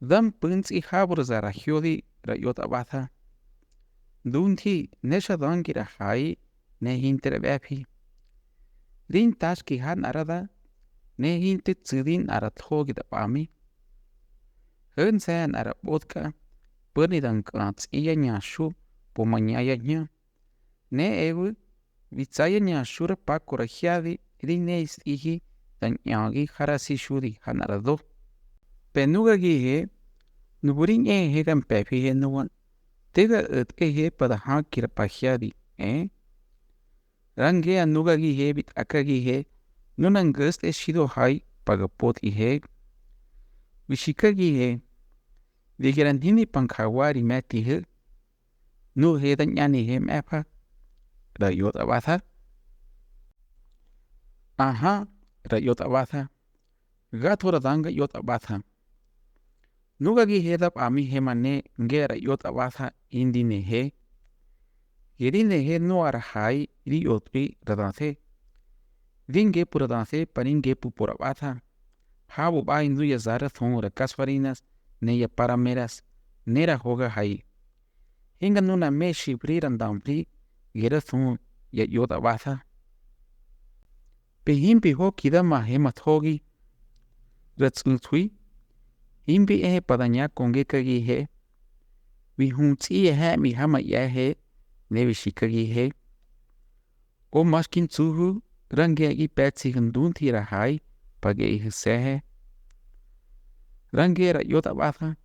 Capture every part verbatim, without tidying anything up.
Dan püntz'i jabürüza rajyoti rayot awaja. Duntji nesha danki rajaai ne jinti rawefi. Rin tashki ja narada ne jinti tsüdin ara tooki tabami. Jünsee nara botka'a püni dan kantsi ya nyashu puma nyaya nya. Ne ewu witsaya nyashu ra pakura jiadi ri ne istiji dan nyagi jara sishuti ja nara do. Pe nuga gije nuburi nye je gan pefi je nuga tega ët je pada ja kira pa jiadi, eh? Range a nuga gije wit aka gije nuna ngüste shido jai paga pot ije. Wishika gije digera nini pan kawari meti je. Nu je dan nyani je mepa. Ra yot abata. Aha, ra yot abata. Gato ra danga yot abata. Nuga gije da bami je mane nge ra yot abata indi ne je. Geri ne je nu ara jai ri yot ri ra dante. Ringe pura dante pa ringe pu pura abata. Jabu bai nu ya zara thon ra kasfarinas ne ya parameras ne ra joga jai. Hinga nuna me shibri ra ndambri gera thun ya yot abata. Pe himpi ho kida ma he ma thogi. Ra tsuthui. Himpi ehe padanya konge kagi he. Wi hun tsi ya he mi hama ya he. Ne wi shikagi he. O maskin tsuhu range agi petsi hindun thi ra hai page ihi sehe. Range ra yot abata.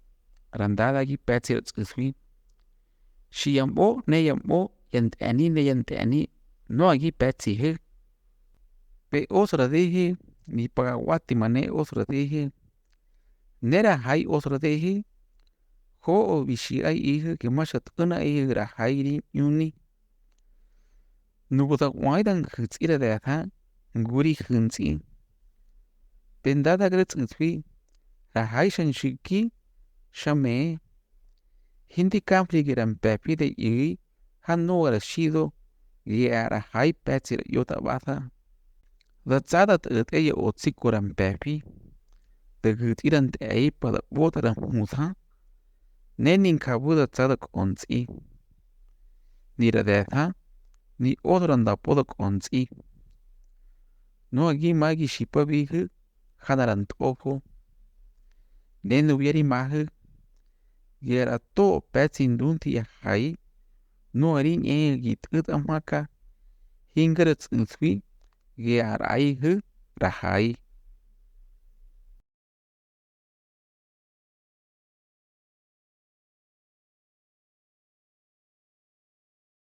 Randada agi petsi ra tsuthui. Shi yambo ne yambo yanteni ne yanteni no agi petsi he. Pe osra dihi ni paga wati mane osra dihi. Nera hai osra dihi. Ho o bishi ai ihi ke mashat una ihi ra hai ri yuni. Nubuta wai dan hütsi ra detha nguri hüntsi. Pendada gra tsuthui ra hai shan shiki shame. Hindi kampri gira mpepi de iri hanu ara shido gira hai petsi ra yota bata. Da tsada te ya otsi kura mpepi. Da guti ra nte ai pa da bota ra mutha. Ne nin kabu da tsada kontsi. Ni ra detha ni otra nda poda kontsi. No agi magi shipa bihu hana ra ntopo. Ne nu yari mahu. Gera to petsi ndunti ya hai. No ari nye gi tut amaka. Hinga ra tsuthui. Gera ai hu ra hai.